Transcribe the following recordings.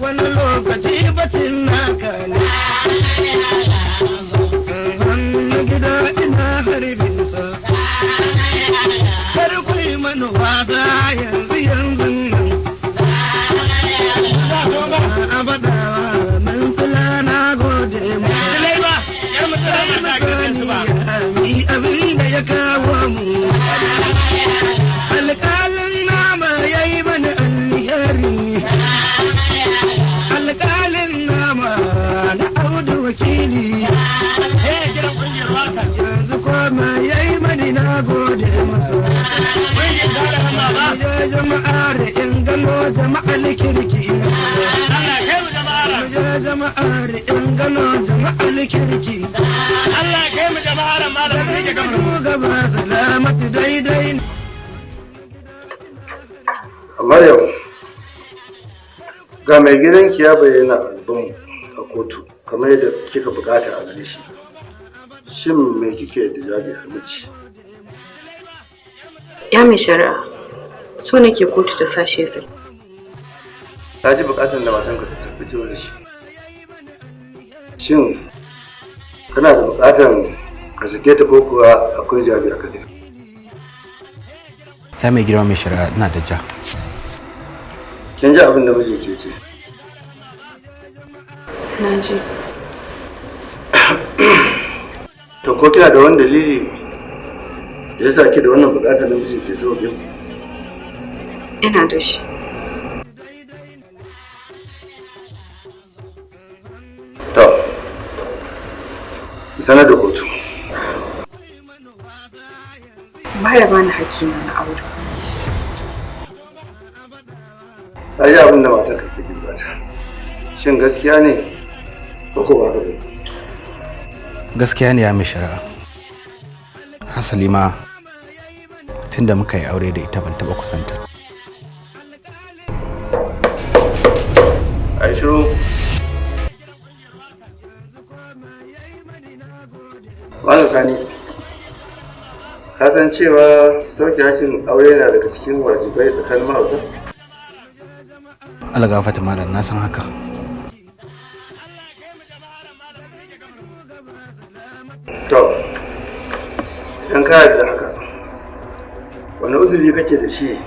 Wani lokaci bacin naka ne. Hannu gida ina harbinsa. Kar ku yi mani wasa yanzu yanzu nan. Abadawa mun tsila na gode mu. Mi abin da ya kawo mu. Alƙalin nama ya yi mana alheri. Alƙalin nama na Audu Wakili. Yanzu koma ya yi mani na gode masa. Je jama'ar in gano jama'ar kirki. Je jama'ar in gano jama'ar kirki. Allah kai mu jama'ar malamin da yake gaba. Gaba salamatu daidai. Maryam, ga mai gidanki ya bayyana a gabanmu a kotu kamar yadda kika bukata a gare shi. Shin me kike da jawabi a miki? Ya mai shari'a, so nake kotu ta sashe sai. Ta ji bukatar da matanka ta tafi da shi. Shin kana da bukatar ka sake ta ko kuwa akwai jawabi a kanta? Ya mai girma mai shari'a, ina da ja. Kin ji abin da mijin ke ce? Na ji. To ko kina da wani dalili da yasa ki da wannan bukatar da mijin ke so ki? Ina da shi. To, sanar da kotu. Baya bani hakkina na aure. Ta ji abin da matar ka take bukata. Shin gaskiya ne ko ko ba haka ba? Gaskiya ne ya mai shari'a. Hasali ma tunda muka yi aure da ita ban taɓa kusanta. Ai shiru. Malam Sani, ka san cewa sauke hakkin aure na daga cikin wajibai tsakanin ma'aurata? Allah gafarta malam, na san haka. To, idan ka yarda haka, wani uzuri kake da shi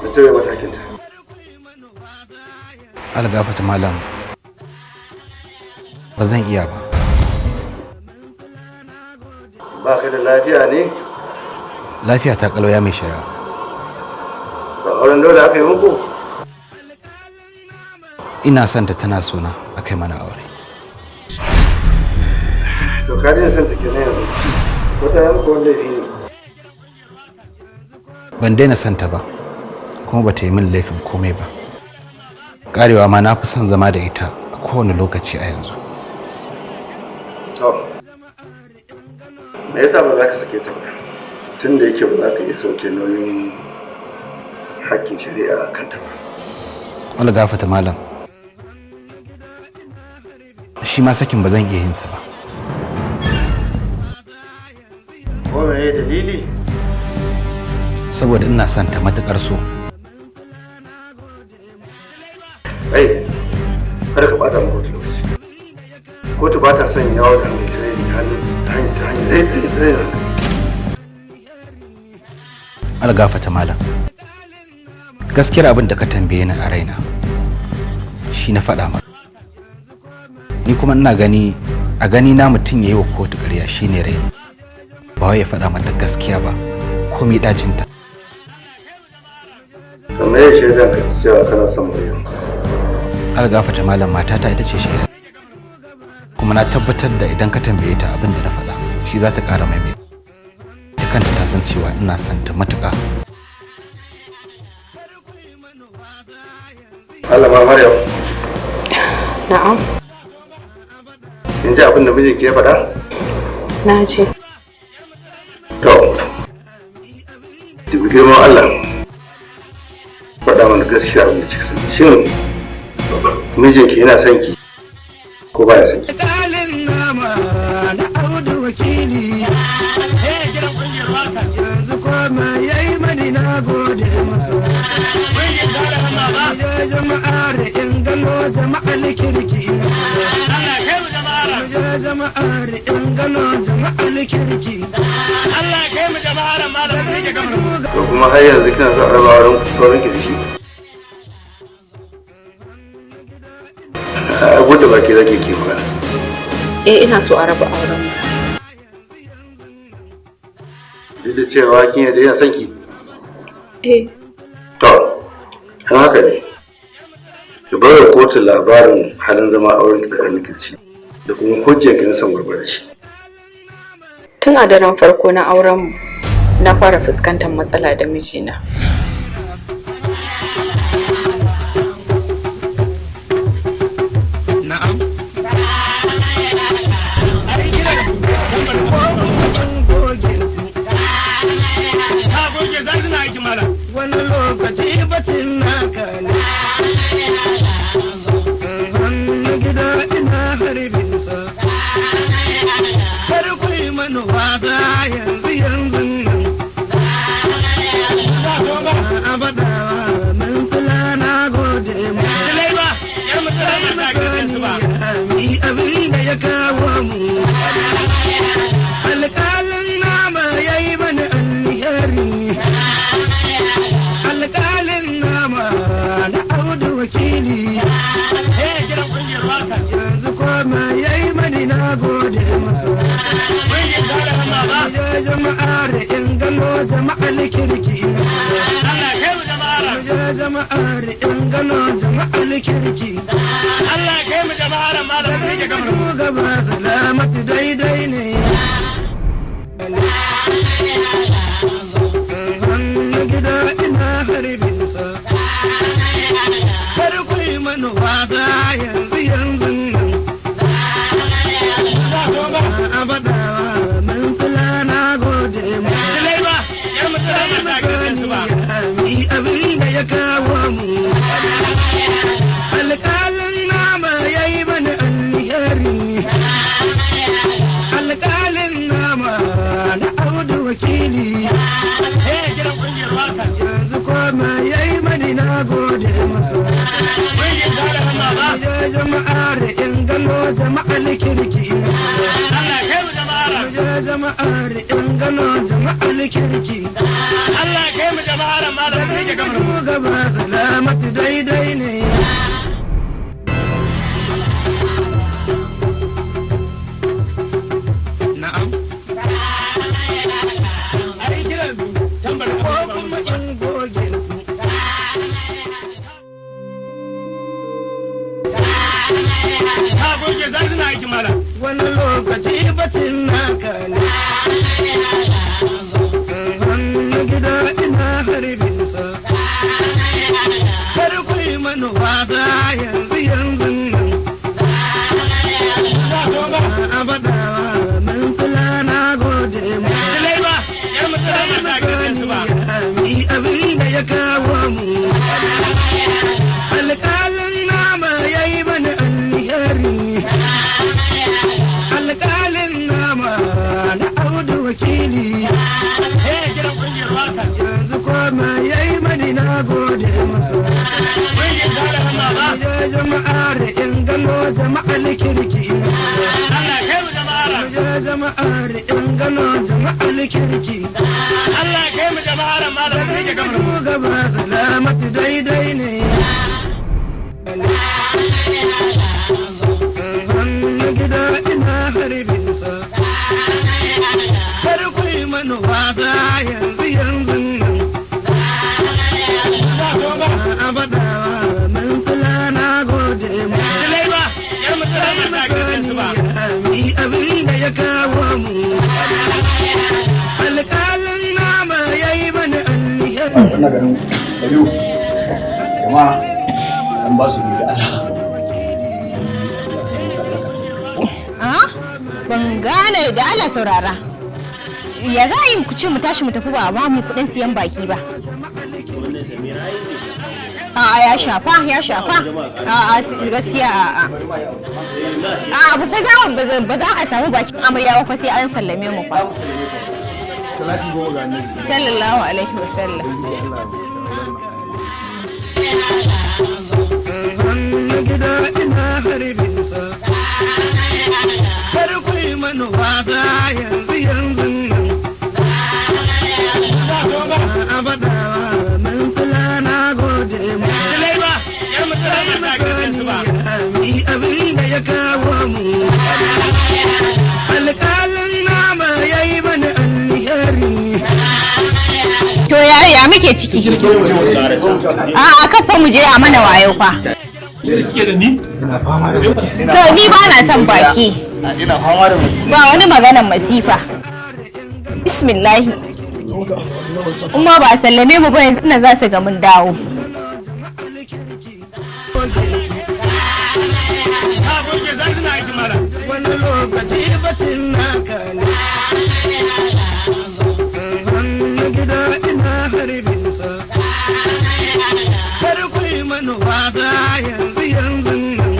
da tauye matakinta? Allah gafarta malam, ba zan iya ba. Ba ka da lafiya ne? Lafiya ta kalau ya mai shari'a. Ba auren dole aka yi muku? Ina son ta tana sona aka yi mana aure. To ka daina son ta kenan yanzu. Ko ta yi muku wani laifi ne? Ban daina son ta ba, kuma ba ta yi min laifin komai ba. Karewa ma na fi son zama da ita a kowane lokaci a yanzu. To, me yasa ba za ka sake ta ba? Tun da yake ba za ka iya sauke nauyin hakkin shari'a a kanta ba. Allah gafarta malam. Shi ma sakin ba zan iya yin sa ba. Ko mene dalili? Saboda ina son ta matukar so. Ai, kada ka bata kotu lokaci. Kotu ba ta son yawo da hankali ta hanyar. Allah gafarta malam. Gaskiyar abin da ka tambaye ni a raina shi na faɗa maka. Ni kuma ina gani a gani na mutum yayi wa kotu ƙarya shine raini. Ba wai ya faɗa mata gaskiya ba, komai ɗacinta. To me ya shaidan ka cewa kana son Maryam? Allah gafarta malam, matata ita ce shaida. Kuma na tabbatar da idan ka tambaye ta abin da na faɗa shi za ta ƙara maimaita. Ita kanta ta san cewa ina son ta matuƙa. Allah ma Maryam. Na'am. Kin ji abin da mijinki ya faɗa? Na ji. To, dubi girman Allah. Faɗa mana gaskiya abin da kika sani. Shin mijinki yana son ki ko baya son ki? Alƙalin nama na Audu Wakili. Yanzu koma ya yi mani na gode masa. baba. Je jama'ar in gano jama'ar kirki. Allah kai mu jama'ar. Je jama'ar in gano jama'ar kirki. Allah kai mu jama'ar malam mun rike gamar. To kuma har yanzu kina so a raba auren ki da shi? A buɗe baki zaki ke magana. Eh, ina so a raba auren mu. Duk da cewa kin yarda yana son ki? Eh. To, an haka ne. Ki bar wa kotu labarin halin zama auren ki tsakanin ki da shi da kuma hujjar ki na son gurbar shi. Tun a daren farko na auren mu na fara fuskantar matsala da mijina. Na'am. Goge. Ka goge zan aiki malam. Wani lokaci batun naka ne. Hannu gida ina harbinsa. Kar ku yi mani wasa yanzu yanzu nan. Abada mantala na gode ma. Silai ba, yar mutum ba ta gidan su ba. Mi abin da ya kawo mu. Alƙalin nama ya yi mana alheri. Alƙalin nama na Audu wakili. Eh, kiran kungiyar waka. Yanzu koma ya yi mani na gode masa. Kungiyar zara baba. Je jama'ar in gano jama'ar kirki. Allah kai mu jama'ar. Je jama'ar in gano jama'ar kirki. Allah kai mu jama'ar malam mun rike gamar. Shugaba salamatu daidai ne. Hannu gida ina harbinsa. Kar ku yi mani wasa yanzu yanzu nan. Abada mantala na gode ma. Silai ba, yar mutum ba ta gidan su ba. Mi abin da ya kawo mu. Alƙalin nama ya yi mana alheri. Alƙalin nama na Audu wakili. Eh, kiran kungiyar waka. Yanzu koma ya yi mani na gode masa. Kungiyar zara baba. Je jama'ar in gano jama'ar kirki. Allah kai mu jama'ar. Je jama'ar in gano jama'ar kirki. Allah kai mu jama'ar malam mun rike gamar. Shugaba salamatu daidai ne. Na'am. Ai kiran su tambarin Ko kuma in goge ku. Ka goge zan aiki malam. Wani lokaci batun naka ne. Hannu gida ina harbinsa. Kar ku yi mani wasa yanzu yanzu nan. Abada mantala na gode ma. Silai ba, yar mutum ba ta gidan su ba. Mi abin da ya kawo mu. Alƙalin nama ya yi mana alheri. Alƙalin nama na Audu wakili. Eh, kiran kungiyar waka. Yanzu koma ya yi mani na gode masa. Kungiyar zara baba. Je jama'ar in gano jama'ar kirki. Allah kai mu jama'ar. Je jama'ar in gano jama'ar kirki. Allah kai mu jama'ar malam mun rike gamar. Shugaba salamatu daidai ne. Hannu gida ina harbinsa. Kar ku yi mani wasa yanzu yanzu nan. Abada mantala na gode ma. Silai ba, yar mutum ba ta gidan su ba. Mi abin da ya kawo mu. Alƙalin nama ya yi mana alheri. Ina ganin Kabiru, jama'a an ba su da Allah. Ban gane da Allah saurara. Ya za a yi ku ce mu tashi mu tafi ba a ba mu kuɗin siyan baki ba. A'a ya shafa ya shafa. A'a gaskiya a'a. A'a abu fa za ba za a samu bakin amarya ba fa sai an sallame mu fa. Salati goma ga annabi. Sallallahu alaihi wasallam. Hannu gida ina harbinsa. Kar ku yi mani wasa yanzu yanzu nan. Abadawa Mansula na gode ma. Kai abin da ya kawo mu. Alƙalin nama ya yi mana alheri. To ya ya muke ciki? A'a, kafa mu je a mana wayo fa. To ni ba na son baki. Ina fama da masu. Ba wani maganan masifa. Bismillahi. In ma ba a sallame mu ba yanzu ina za su ga mun dawo. Wani lokaci batun naka ne. Hannu gida ina harbinsa. Kar ku yi mani wasa yanzu yanzu nan.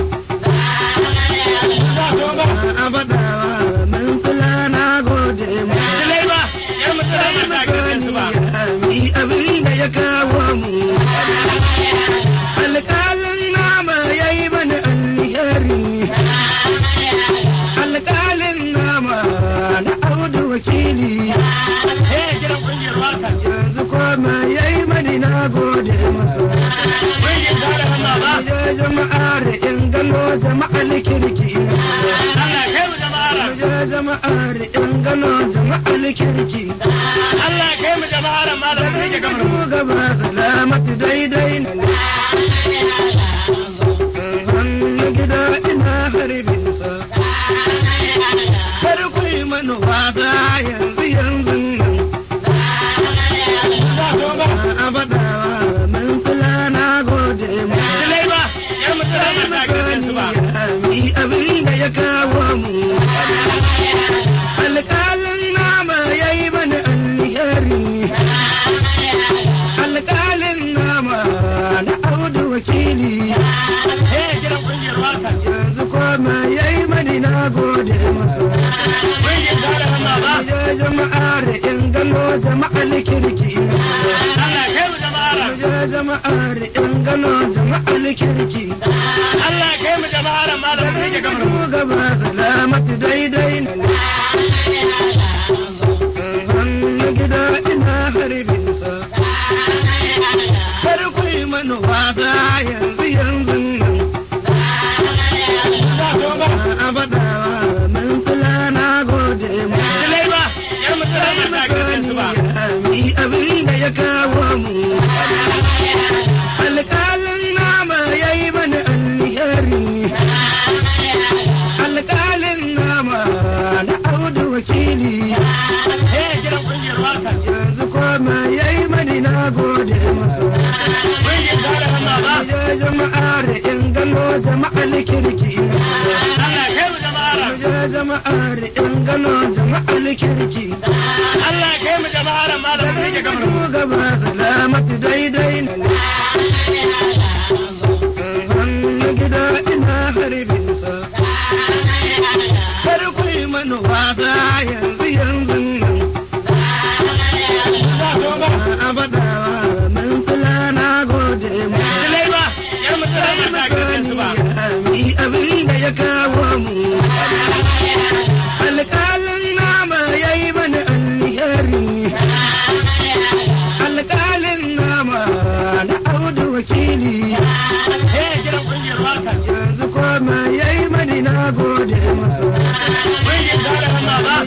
Abadawa Mansula na gode ma. Kai abin da ya kawo mu. Alƙalin nama ya yi mana alheri. Alƙalin nama na Audu Wakili. Yanzu koma ya yi mani na gode masa. Je jama'ar in gano jama'ar kirki. Je jama'ar in gano jama'ar kirki. Allah kai mu jama'ar malam da yake kamar mu. Gaba salamatu daidai ne. Hannu gida ina harbinsa. Kar ku yi mani wasa yanzu yanzu nan. Abadawa Mansula na gode ma. Kai abin da ya kawo mu. Alƙalin nama ya yi mana alheri. Alƙalin nama na Audu Wakili. Yanzu koma ya yi mani na gode masa. Je jama'ar in gano jama'ar kirki. Je jama'ar in gano jama'ar kirki. Allah kai mu jama'ar malam da yake kamar mu. Gaba salamatu daidai ne. Hannu gida ina harbinsa. Kar ku yi mani wasa yanzu yanzu nan. Abadawa Mansula na gode ma. Kai abin da ya kawo mu. Alƙalin nama ya yi mana alheri. Alƙalin nama na Audu Wakili. Yanzu koma ya yi mani na gode masa. Je jama'ar in gano jama'ar kirki. Je jama'ar in gano jama'ar kirki. Allah kai mu jama'ar malam da yake kamar mu. Gaba salamatu daidai ne. Hannu gida ina harbinsa. Kar ku yi mani wasa yanzu yanzu nan. Abadawa Mansula na gode ma. Kai abin da ya kawo mu. Alƙalin nama ya yi mana alheri. Alƙalin nama na Audu Wakili. Yanzu koma ya yi mani na gode masa.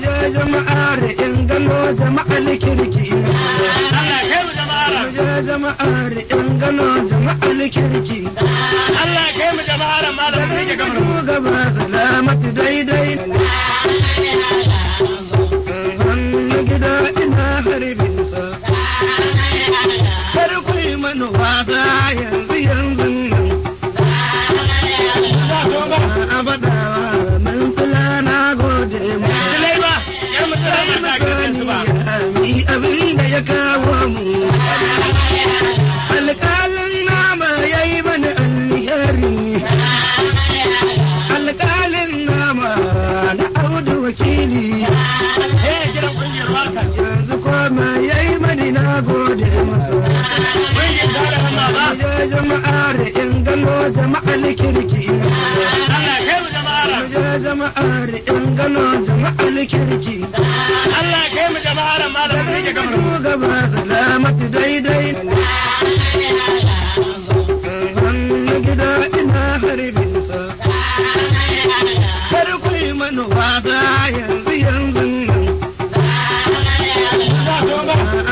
Je jama'ar in gano jama'ar kirki. Je jama'ar in gano jama'ar kirki. Allah kai mu jama'ar malam da yake kamar mu. Gaba salamatu daidai ne. Hannu gida ina harbinsa. Kar ku yi mani wasa yanzu yanzu nan. Abadawa Mansula na gode ma. Kai abin da ya kawo mu. Alƙalin nama ya yi mana alheri. Alƙalin nama na Audu Wakili. Yanzu koma ya yi mani na gode masa. Je Jama'ar in gano jama'ar kirki. Allah kai mu jama'ar. Muje jama'ar in gano jama'ar kirki. Allah kai mu jama'ar malam da yake kamar. Shugaba salamatu daidai. Hannu gida ina harbinsa. Kar ku yi mana wasa yanzu yanzu nan.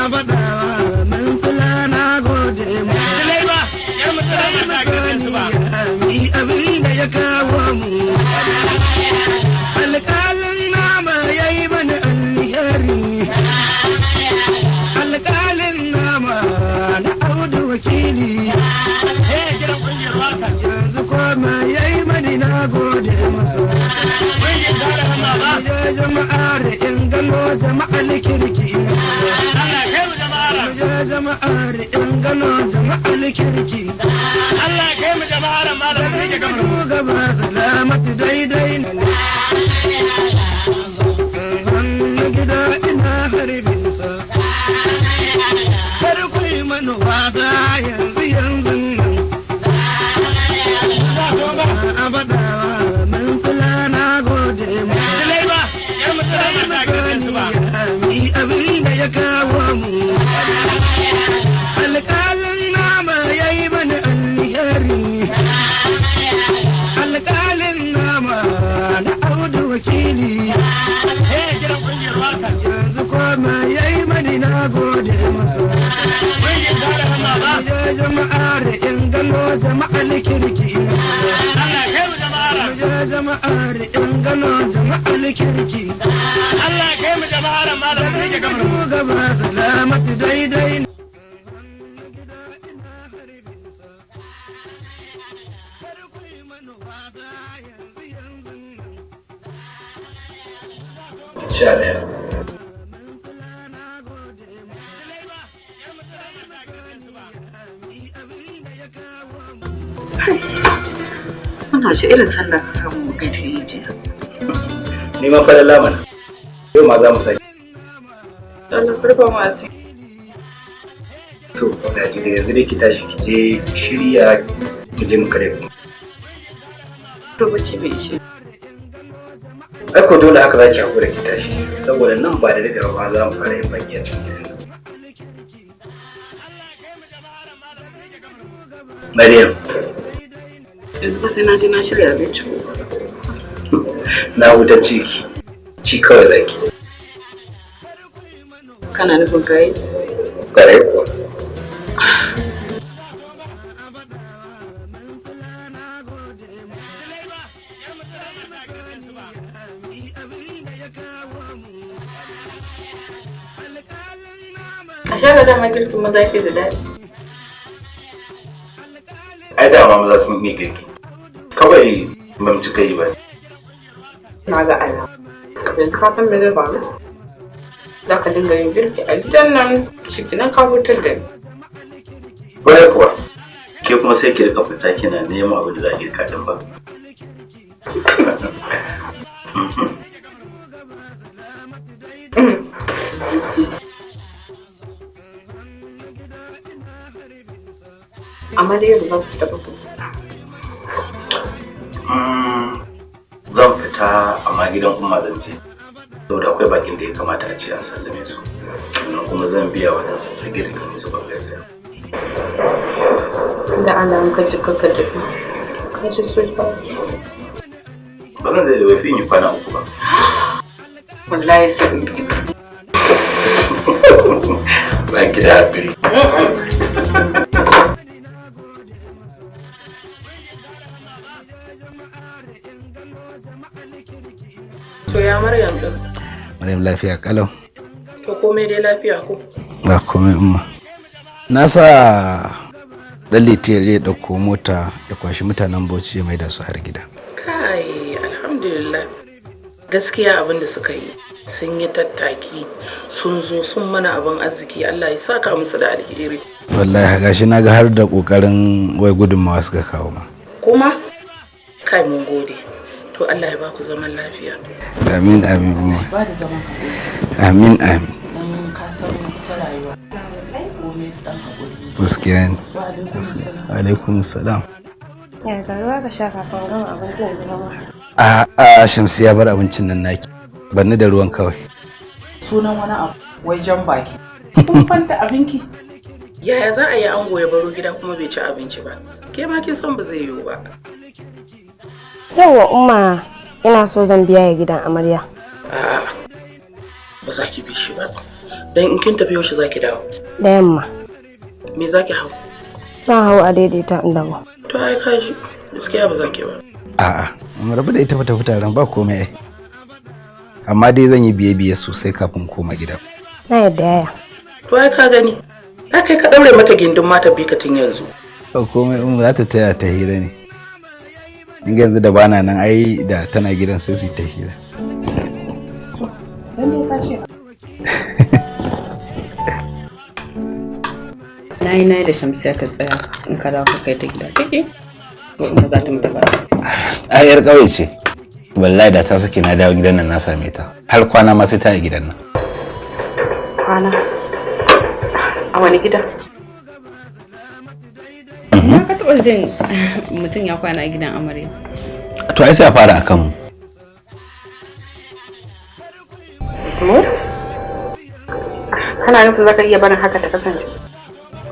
Abadawa mun tsila na gode mu. Silai ba, yar mu tsira ba ta gidan su ba. Mi abin da ya kawo mu. Alƙalin nama ya yi mana alheri. Alƙalin nama na Audu wakili. Eh, gidan kungiyar waka. Yanzu koma ya yi mani na gode masa. Kungiyar tare hamma ba. Muje jama'ar in gano jama'ar kirki. Allah kai mu jama'ar. Muje jama'ar in gano jama'ar kirki. Allah kai mu jama'ar malam da yake kamar. Shugaba salamatu daidai ne. Hannu gida ina harbinsa. Kar ku yi mana wasa yanzu yanzu nan. Abadawa mun tsila na gode mu. Silai ba, yar mu tsira ba ta gidan su ba. Mi abin da ya kawo mu. Alƙalin nama ya yi mana alheri. Alƙalin nama na Audu wakili. Eh, gidan kungiyar waka. Yanzu koma ya yi mani na gode masa. Kungiyar tare hamma ba. Muje jama'ar in gano jama'ar kirki. Allah kai mu jama'ar. Muje jama'ar in gano jama'ar kirki. Allah kai mu jama'ar malam da yake kamar. Shugaba salamatu daidai ne. 11. Muna shi irin sallah ka samu muka ta yi jiya. Ni ma falala mana. Yau ma za mu sake. Allah farfa mu asiri. To, na ji da yanzu dai ki tashi ki je shirya mu je mu kare ku. To bacci bai ishe. Ai ko dole haka zaki hakura ki tashi saboda nan ba da dadewa ba za mu fara yin baki a cikin gidan nan. Maryam, Yanzu ba sai na je na shirya abinci ko. na huta ciki. Ci kawai zaki. Kana nufin kayi? Ƙwarai kuwa. A sha dama girkin maza ke da daɗi. Ai dama maza sun iya girki. Kawai ba mu cika yi ba. Na ga alama. Yanzu ka san me zai faru? Za ka dinga yin girki a gidan nan shi nan ka hutar da ni. Ƙwarai kuwa. Ke kuma sai ki rika fita kina neman abin da za a girka din ba. Amma dai yau za ku fita ba ku. Zan fita amma gidan umma zan je. Saboda akwai bakin da ya kamata a ce an sallame su. Sannan kuma zan biya wajen su sagir da musu bangajiya. Da Allah in ka ji ka tafi. Ka ji so ba. Ba zan zai da wafi in yi kwana 3 ba. Wallahi sai in bi ka. Ba ki da hakuri. To ya Maryam din. Maryam lafiya kalau. To komai dai lafiya ko? Ba komai umma. Na sa dan litiyar ya ɗauko mota ya kwashi mutanen Bauchi ya maida su har gida. Kai, alhamdulillah. Gaskiya abin da suka yi sun yi tattaki sun zo sun mana abin arziki, Allah ya saka musu da alheri. Wallahi gashi na ga har da kokarin wai gudunmawa suka kawo ma. Kuma kai mun gode. To Allah ya baku zaman lafiya. Amin amin umma. Ba da zaman haƙuri. Amin amin. Dan ka san ta rayuwa. Komai dan haƙuri ne. Gaskiya ne. Alaikum salam. Ya ga ruwa ka sha kafin gama abincin da gama. A Shamsiya, bar abincin nan naki. Banni da ruwan kawai. Sunan wani abu wai jan baki. Kun fanta abinki. Yaya za a yi ango ya baro gida kuma bai ci abinci ba? Ke ma kin san ba zai yiwu ba. Yawwa umma, ina so zan biya ya gidan amarya. A'a, ba za ki bi shi ba. Dan in kin tafi, yaushe za ki dawo? Da yamma. Me za ki hau? Zan hau a daidaita in dawo. To ai kaji, gaskiya ba za ki ba. A'a, mu rabu da ita, fita taron ba komai ai. Amma dai zan yi biye-biye sosai kafin koma gida. Na yadda, yaya. To ai ka gani. Ai kai ka daure mata gindin mata bi ka tun yanzu. Ba komai, in za ta taya ta hira ne. In ga yanzu da bana nan, ai da tana gidan sai su yi ta hira. Dan dai ka ce. Na yi na yi da Shamsiya ta tsaya in ka dawo ka kai ta gida. Kike? Ko in za ta mutu ba. Ai yar ƙauye ce. Wallahi da ta sake na dawo gidan nan na same ta. Har kwana ma sai ta yi gidan nan. Kwana. A wani gida? Na ka taɓa jin mutum ya kwana a gidan amarya? To ai sai a fara akan mu. Mu? Kana nufin za ka iya barin haka ta kasance?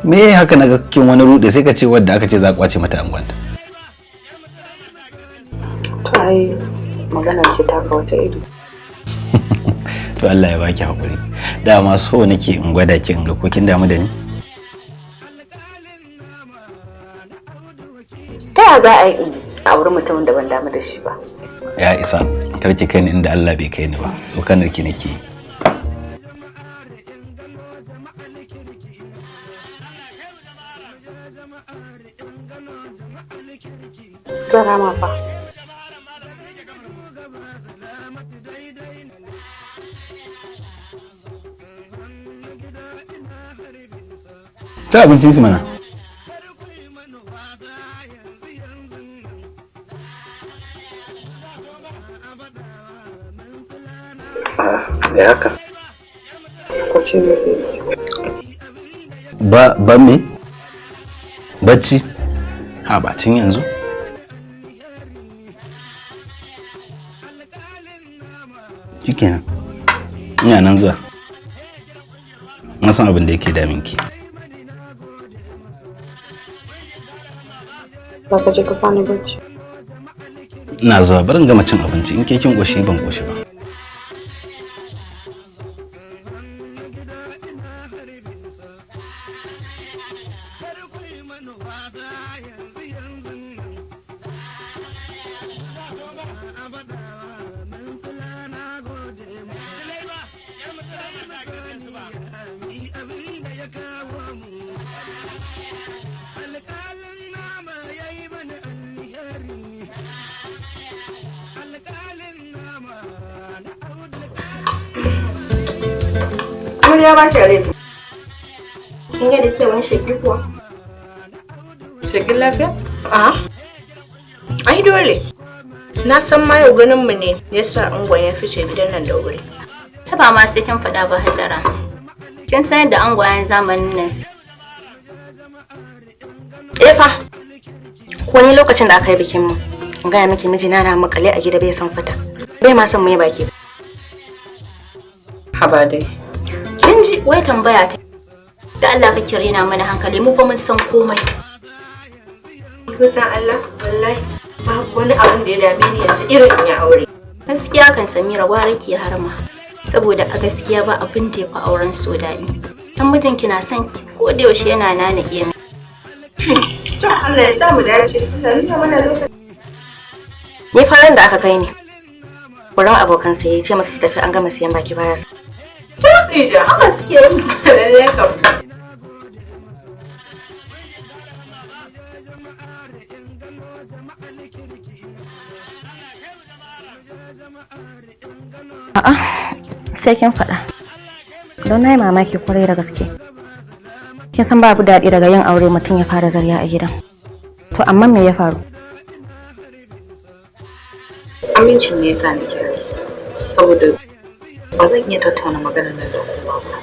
Me haka na ga kin wani rude, sai ka ce wadda aka ce za a kwace mata angonta. To ai magana ce ta ka wata iri. To Allah ya baki hakuri. Dama so nake in gwada ki, in ga ko kin damu da ni. Ta ya za a yi in auri mutumin da ban damu da shi ba? Ya isa, kar ki kai ni inda Allah bai kai ni ba. Tsokanar ki nake yi. Zan rama fa. Ta abincin ki mana. Me haka? Ko ce me? Ba ba me? Bacci? Ha ba, tun yanzu? Shikenan. Ina nan zuwa. Na san abin da yake damin ki. Za ka je ka sani bacci. Ina zuwa, bari in gama cin abinci, in ke kin koshi ban koshi ba. Amarya ba shi laifi. Kin ga da ke wani sheki kuwa? Shekin lafiya? A. Ai dole. Na san ma yau ganin mu ne yasa angon ya fice gidan nan da wuri. Ta ba ma sai kin faɗa ba, Hajara. Kin san yadda angwayen zamanin nan su. Eh fa. Ko ni lokacin da aka yi bikin mu, in gaya miki, mijina na makale a gida, bai san fita. Bai ma san mu yi baki. Haba dai. Kin ji wai tambaya ta. Da Allah kake rena mana hankali, mu fa mun san komai. Kusan Allah, wallahi babu wani abin da ya dame ni yanzu irin in ya aure. Gaskiya kan Samira, gwara ki harma. Saboda a gaskiya ba abin da ya fi auren so daɗi. Dan mijinki na son ki ko da yaushe, yana nana iya. To Allah ya sa mu dace. Allah ya nuna mana lokaci. Ni faran da aka kai ni wurin abokan sai ya ce masu su tafi, an gama siyan baki, baya. Khadija, haka suke yi. Lalle kam. A'a, sai kin faɗa. Don na yi mamaki kwarai da gaske. Kin san babu daɗi daga yin aure mutum ya fara zarya a gidan. To amma me ya faru? Amincin ne yasa ni kira ki. Saboda ba zan iya tattauna maganar nan da kowa ba.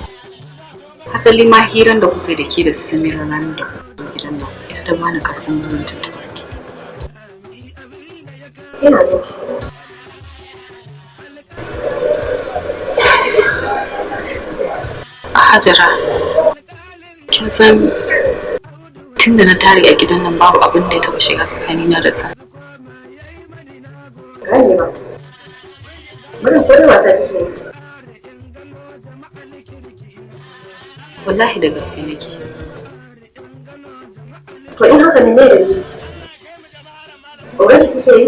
Asali ma hiran da kuka da ke da su Samira ranar da kuka zo gidan nan ita ta bani karfin gwiwar tuntuɓar ki. Ina jin. Hajara, kin san tun da na tare a gidan nan babu abin da ya taɓa shiga tsakanina da sa. Gane ba. Barin ko da wasa kike yi. Wallahi da gaske nake. To in haka ne me dalili? Tsoron shi kike yi?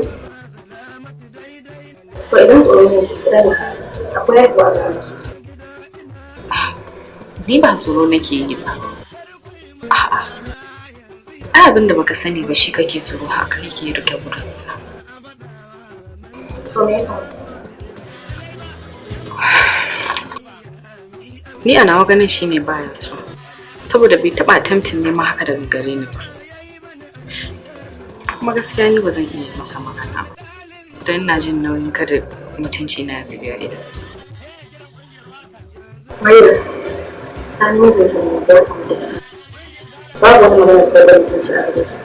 To idan tsoro ne ki sani akwai haihuwa a gaban ki. Ni ba tsoro nake yi ba. A'a. Ai abin da baka sani ba shi kake tsoro haka kake rike burinsa. To me ya faru? Ni a nawa ganin shine baya so. Saboda bai taɓa attempting neman haka daga gare ni ba. Kuma gaskiya ni ba zan iya masa magana ba. Don ina jin nauyin kada mutunci na ya zube a idonsa. Maryam, Sani mijinki ne zai kuma da kasa. Babu wani magana ta da mutunci a gare ki.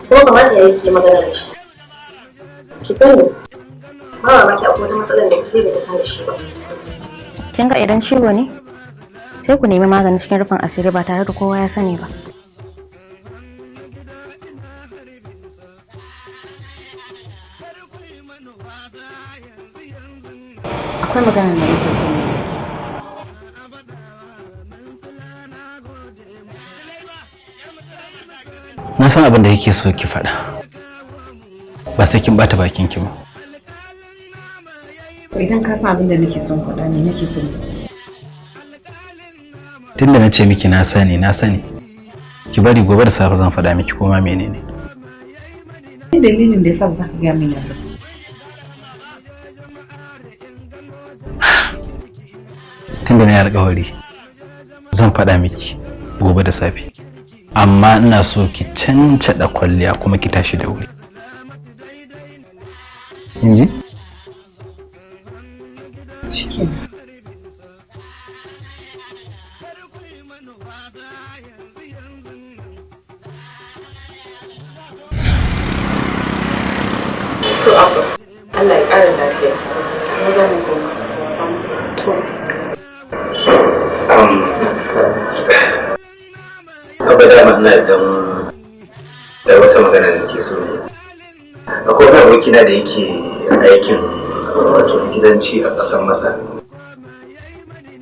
Kuma kamata ya yi ki magana da shi. Ki sani, ba mamaki akwai wata matsalar da ke da san da shi ba. Kin ga idan ciwo ne sai ku nemi magani cikin rufin asiri ba tare da kowa ya sani ba. Akwai magana da nake so yi. Na san abin da yake so ki faɗa. Ba sai kin bata bakin ki ba. Idan ka san abin da nake son faɗa ne nake son. Tunda na ce miki na sani, na sani. Ki bari gobe da safe zan faɗa miki koma menene. Me dalilin da yasa ba za ka gaya min yanzu? Tunda na yi alƙawari zan faɗa miki gobe da safe. Amma ina so ki cancaɗa kwalliya kuma ki tashi da wuri. Kin ji? Shikenan. To Abba, Allah ya ƙara lafiya. Mu zo mu koma. To. Abba dama ina da da wata magana da nake so ne. Akwai wani abokina da yake aikin wato likitanci a ƙasar Masar.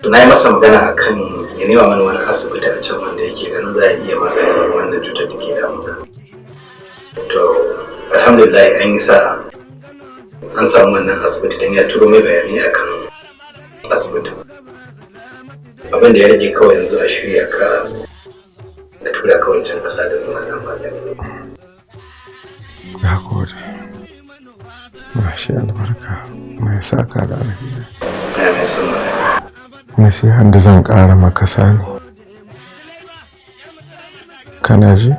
To na yi masa magana akan ya nema mana wani asibiti a can wanda yake ganin za a iya maganin wannan cutar da ke damuna. To alhamdulillah an yi sa'a. An samu wannan asibiti don ya turo mai bayanai akan asibitin. Abin da ya rage kawai yanzu a shirya ka da tura ka wancan ƙasa da wannan magani. Na gode. Mashi albarka, mai saka da alheri. Amin summa. Nasihan da zan ƙara maka Sani. Kana ji?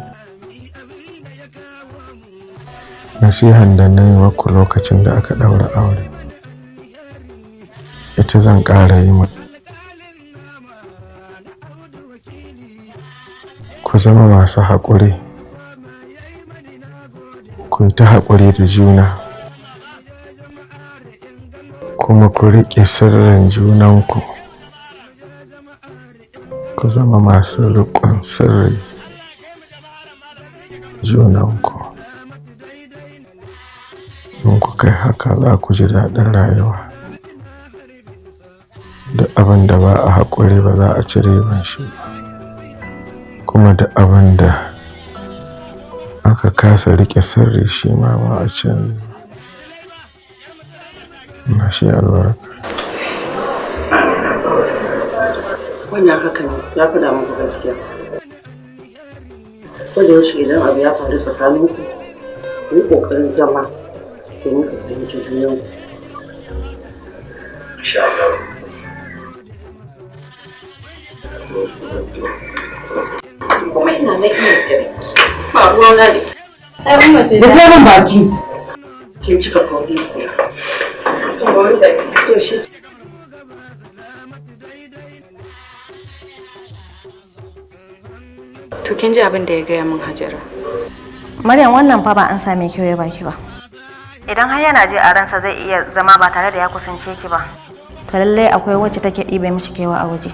Nasihan da na yi maku lokacin da aka ɗaura aure. Ita zan ƙara yi maka. Ku zama masu haƙuri. Ku yi ta haƙuri da juna. Kuma ku riƙe sirrin junanku. Ku zama masu riƙon sirri junanku. In ku kai haka za ku ji daɗin rayuwa. Duk abin da ba a haƙuri ba za a ci riban shi ba. Kuma duk abin da aka kasa riƙe sirri shi ma ba a cin riba. Mashi albarka. Wannan haka ne, ya faɗa muku gaskiya. Ko da yaushe idan abu ya faru tsakaninku, ku yi ƙoƙarin zama domin ku fahimci junanku. Insha Allah. Kuma ina nan ina jira. Ba ruwa na ne. Ai umma ce. Rufe min baki. Kin cika kogin siya. To shi. To kin ji abin da ya gaya min Hajara. Maryam, wannan fa ba an same kyau ya baki ba. Idan har yana ji a ransa zai iya zama ba tare da ya kusance ki ba, to lallai akwai wacce take ɗibe mishi kewa a waje.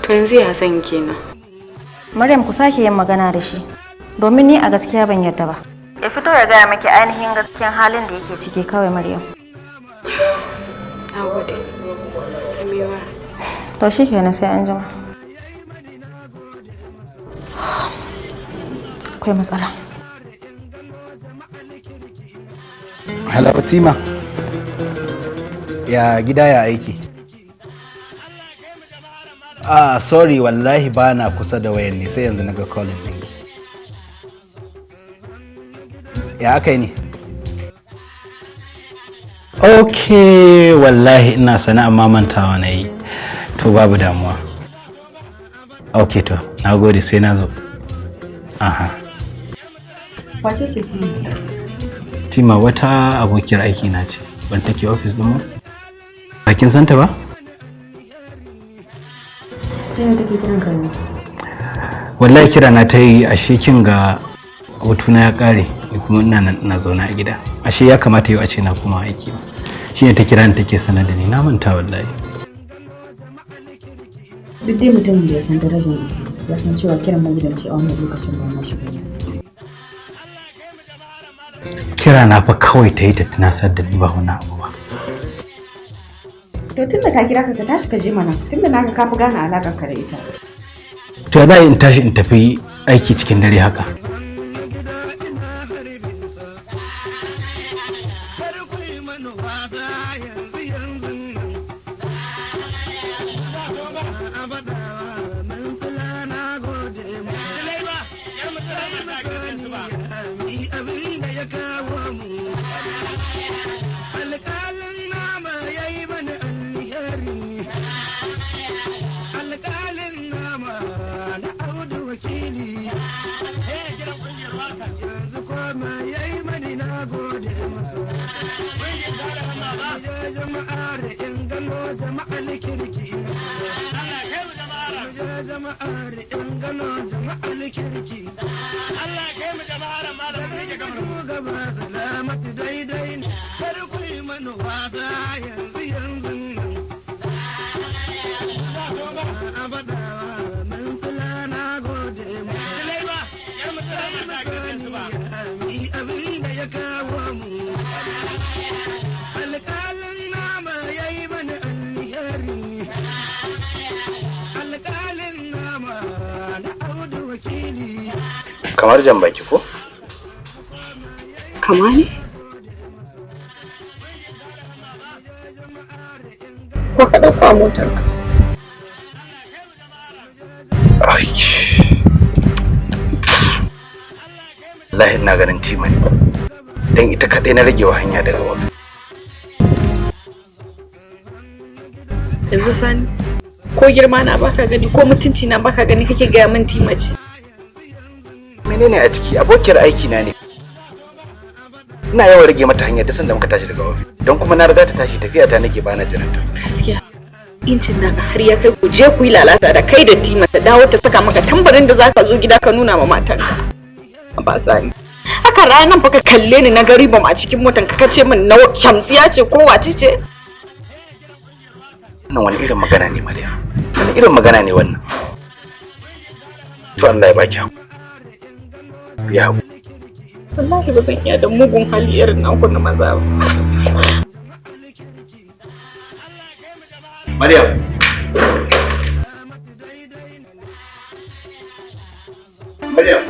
To yanzu ya zan kenan? Maryam, ku sake yin magana da shi, domin ni a gaskiya ban yarda ba. Ya fito ya gaya miki ainihin gaskiyan halin da yake ciki kawai, Maryam. Na gode. Samiwa. To shikenan, sai an jima. Akwai matsala. Hello, Fatima. Ya gida, ya aiki? Ah, sorry, wallahi ba na kusa da wayan ne, sai yanzu naga calling ɗinki. Ya aka yi ne? Okay, wallahi ina sane amma mantawa na yi. To babu damuwa. Okay to, na gode, sai na zo. Aha. Wace ce Tima? Tima wata abokiyar aiki na ce, ban take ofis din mu. Ba kin santa ba? Sai me take kiran ka yanzu? Wallahi kira na ta yi, ashe kin ga hutuna ya kare, ni kuma ina nan ina zaune a gida. Ashe ya kamata yau a ce na kuma aiki. Shine ta kira ni take sanar da ni, na manta wallahi. Duk dai mutumin da ya san darajar abu ya san cewa kiran magidanci a wannan lokacin ba na shi bane. Kira na fa kawai ta yi ta tunasar da ni, ba wani abu ba. To tunda ta kira ka, ka tashi ka je mana, tunda na ga ka fi gane alaƙar ka da ita. To ya za a yi in tashi in tafi aiki cikin dare haka? Alƙalin nama ya yi mana alheri. Alƙalin nama na Audu Wakili. Yanzu koma ya yi mani, na gode masa. Ya jama'ar in gano jama'ar kirki. Ya jama'ar in gano jama'ar kirki. Allah kai mu jama'ar malam da yake kamar mu. Gaba salamatu daidai ne. Kar ku yi mana wasa yanzu yanzu nan. A faɗawa Mansula, na gode ma. Mi abin da ya kawo mu. Alƙalin nama ya yi mana alheri. Alƙalin nama na Audu Wakili. Kamar jan baki ko? Kama ne? Ko ka ɗauko a motarka? Ai. Wallahi ina ganin Tima ne. Dan ita kaɗai na ragewa hanya daga ofis. Yanzu Sani, ko girma na baka gani, ko mutunci na baka gani, kake gaya min Tima ce? Menene a ciki? Abokiyar aiki na ne. Ina yawan rage mata hanya duk sanda muka tashi daga ofis. Don kuma na riga ta tashi, tafiya ta nake, bana jiranta. Gaskiya. Incin naka har ya kai ku je ku yi lalata da kai da Tima, ta dawo ta saka maka tambarin da zaka zo gida ka nuna ma matanka. Ba Sani. Haka ranan fa ka kalle ni na gari bam a cikin motan ka, kace min na Shamsiya ce ko wace ce? Wannan wani irin magana ne, Maryam? Wani irin magana ne wannan? To Allah ya baki hakuri. Ya hakuri. Wallahi ba zan iya da mugun hali irin naku na maza ba. Maryam. Maryam.